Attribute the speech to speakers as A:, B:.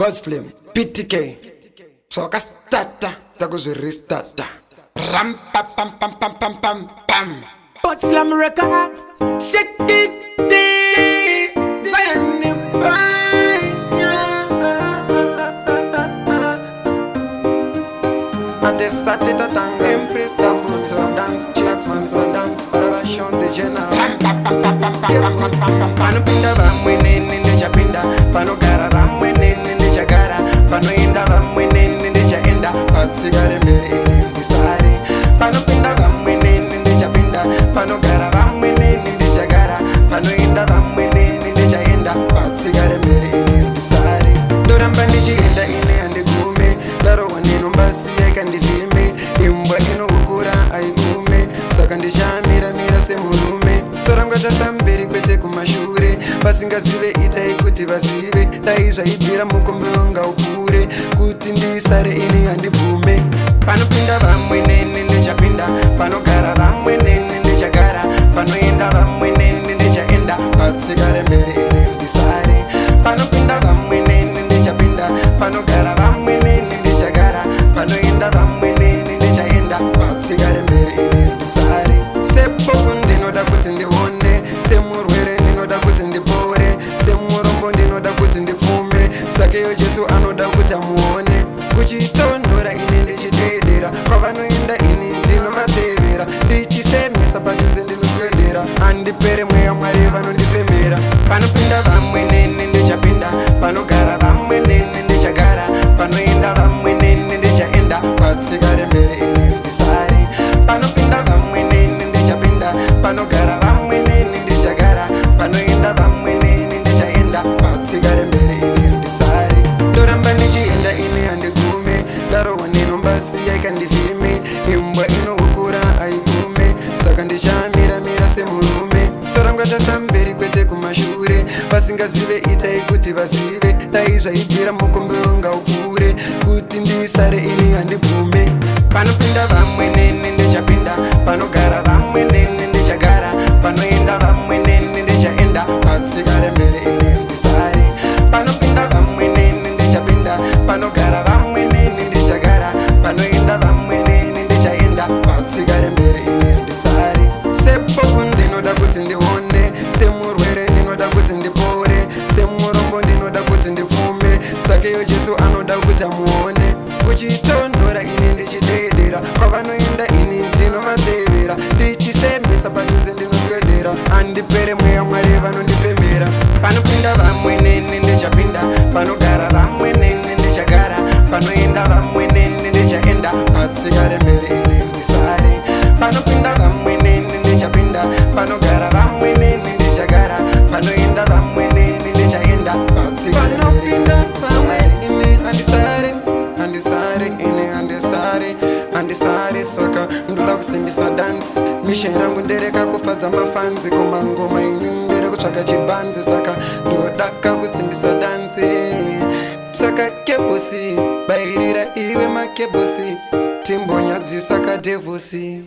A: Godslim, PTK, zvawakastata takuzviristata. Ram pam pam pam pam pam pam pam.
B: But Slam Records.
A: Shake it, Zion Atesate tatanga Empress dance, dance, checks, dance, Ration de general. Panopinda vamwe neni ndichapinda, panogara vamwe neni ndichagara, panoenda vamwe neni ndichaenda, patsika remberi ini ndisare. Panopinda vamwe neni ndichapinda, panogara vamwe neni ndichagara, panoenda vamwe neni ndichaenda, patsika remberi ini ndisare. Ndoramba ndichienda ini handigume, ndarohwa nenombasi yakandivhime, imbwa inohukura haigume, saka ndichamiramira semurume. Sorangwa tasamberi kwete kumashure, vasingazive itai kuti vazive, dai zvaibvira mukombe ungaupfuure, kuti ndisare ini handibvume. Panopinda vamwe neni ndichapinda, panogara vamwe neni ndichagara, panoenda vamwe neni ndichaenda, patsika remberi ini ndisare. Panopinda vamwe neni ndichapinda, panogara vamwe neni ndichagara, panoenda vamwe neni ndichaenda, patsika remberi ini ndisare. Sepofu ndinoda kuti ndione, semurwere ndinoda kuti ndipore, semurombo ndinoda kuti ndipfume, sakeyo Jesu anoda kuti amuone. Kuchitonhora ini ndichidedera, kwavanoenda ini ndinovatevera, ndichisemesa padhuze ndinoswedera, handipere mweya Mwari vanondifemera. Panopinda vamwe neni ndichapinda, panogara vamwe neni ndichagara, panoenda vamwe neni ndichaenda, patsika remberi ini ndisare. Panopinda vamwe neni ndichapinda, panogara vamwe neni ndichagara, panoenda vamwe neni ndichaenda, patsika remberi ini ndisare. Ndoramba ndichienda ini handigume, ndarohwa nenombasi yakandivhime, imbwa inohukura haigume, saka ndichamiramira semurume. Sorangwa tasamberi kwete kumashure, vasingazive itai kuti vazive, dai zvaibvira mukombe ungaupfuure, kuti ndisare ini handibvume. Panopinda vamwe neni ndichapinda, panogara vamwe neni ndichagara, panoenda vamwe neni ndichaenda, patsika remberi ini ndisare. Panopinda vamwe neni ndichapinda, panogara vamwe neni ndichagara, panoenda vamwe neni ndichaenda, patsika remberi ini ndisare. Sepofu ndinoda kuti ndione, semurwere ndinoda kuti ndipore, semurombo ndinoda kuti ndipfume, sakeyo Jesu anoda kuti amuone. Kuchitonhora ini ndichidedera, kwavanoenda ini ndinovatevera, ndichisemesa padhuze ndinoswedera, handipere mweya Mwari vanondifemera. Panopinda vamwe neni ndichapinda, panogara vamwe neni ndichagara, panoenda vamwe neni ndichaenda, patsika remberi ini ndisare. Panopinda vamwe neni ndichapinda, panogara vamwe neni ndichagara, panoenda vamwe neni ndichaenda, patsika panopinda vamwe ini handisare, handisare ini handisare, handisare. Saka ndoda kusimbisa dance, mission rangu ndereka kufadza mafanzi, kumangoma ini ndere kutsvaga chibanzi, saka ndodaka kusimbisa dance. Saka kebosi bairira iwe makebosi, timbonyadzisa kadhevhusi.